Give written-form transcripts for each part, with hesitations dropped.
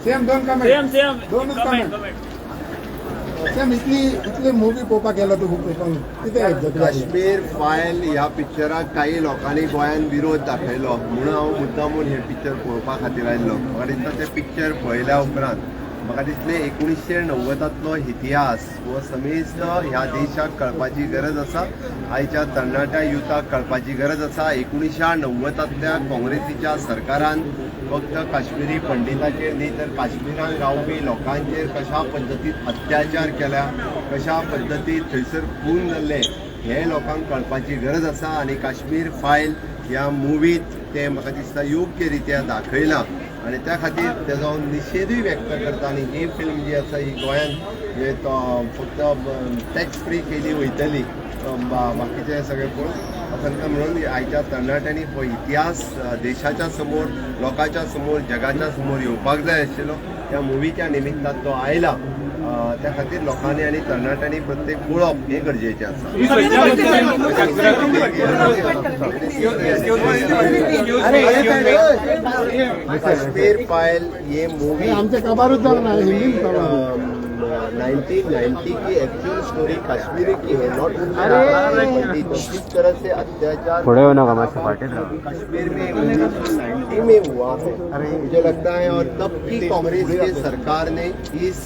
Same दोन comment. Same same दोनच comment comment. Comment. Same, इतली इतली मुवी पळोवपाक गेलो तूं पळोवपाक कितें एक्झॅक्टली? काश्मीर फायल ह्या पिक्चराक काही लोकांनी गोंयान विरोध दाखयलो म्हणून हांव मुद्दामून हें पिक्चर पळोवपा खातीर आयल्लो. म्हाका दिसता तें पिक्चर पळयल्या उपरांत म्हाका दिसलें 1990तांतलो इतिहास हो समेस्त ह्या देशाक कळपाची गरज आसा, आयच्या तरणाट्या युथाक कळपाची गरज आसा. 1990तांतल्या काँग्रेसीच्या सरकारान फक्त काश्मिरी पंडिताचेर न्ही तर काश्मिरान रावपी लोकांचेर कशा पद्दतीन अत्याचार केल्या, कशा पद्दतीन थंयसर खून जाल्ले हे लोकांक कळपाची गरज आसा. आनी काश्मीर फायल ह्या मुवीत तें म्हाका दिसता योग्य रित्या दाखयलां आनी त्या खातीर तेजो हांव निशेधूय व्यक्त करता. आनी ही फिल्म जी आसा ही गोंयान म्हणजे तो फक्त टॅक्स फ्री केली वयतली, बाकीचे सगळे पळोवन सांगता. म्हणून आयच्या तरणाट्यांनी हो इतिहास देशाच्या समोर, लोकांच्या समोर, जगाच्या समोर येवपाक जाय आशिल्लो. त्या मुवीच्या निमित्तान तो आयला. त्या खातीर लोकांनी आनी तरणाट्यांनी प्रत्येक पळोवप हें गरजेचें आसा. काश्मीर फायल ये मूवी आमचे कबारूच जावंक ना, हिंदीन कबार. 1990 की एक्चुअल स्टोरी कश्मीरी की है, not only किस तरह से अत्याचार पुढे येऊ नका, मातशें फाटीत राहा. कश्मीर में 1990 में हुआ है मुझे लगता है, और तब की कांग्रेस के सरकार ने इस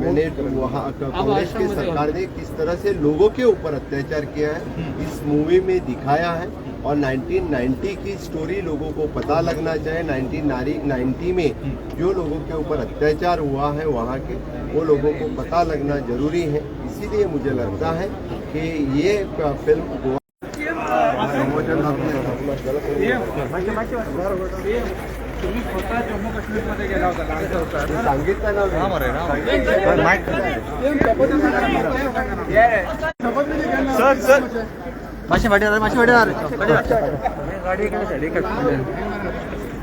मैंने वहाँ कांग्रेस की सरकार ने किस तरह से लोगों के ऊपर अत्याचार किया है इस मूवी में दिखाया है. और 1990 की स्टोरी लोगों को पता लगना चाहिए. 1990 में जो लोगों के ऊपर अत्याचार हुआ है वहाँ के, वो लोगों को पता लगना जरूरी है. इसीलिए मुझे लगता है कि ये फिल्म गोवा प्रमोशन. तुम्ही स्वतः जम्मू काश्मीरमध्ये गेला होता, लाल चौकात. सांगितलं ना मी. सर सर, मातशें फाटीं राहा, मातशें फाटीं राहा.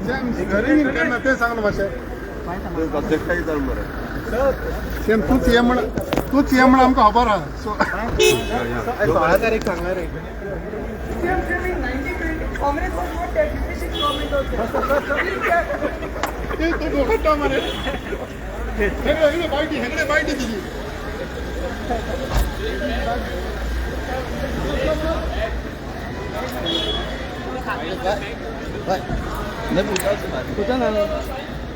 सेम घरी केन्ना तें सांग ना मातशें. सब्जेक्टाक जाण बरें. सेम, तूच ये म्हण, तूच ये म्हण आमकां खबर आहा सो. 16 तारीख सांगणार रे. CM, CM, in 1920, Congress was not there, 56 government was there. ते तूं दोघांटा मरे. हेगडे हेगडे बायटी, हेगडे बायटी तुजी.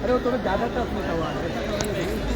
अरे वो थोड़ा ज़्यादा टफ नहीं था.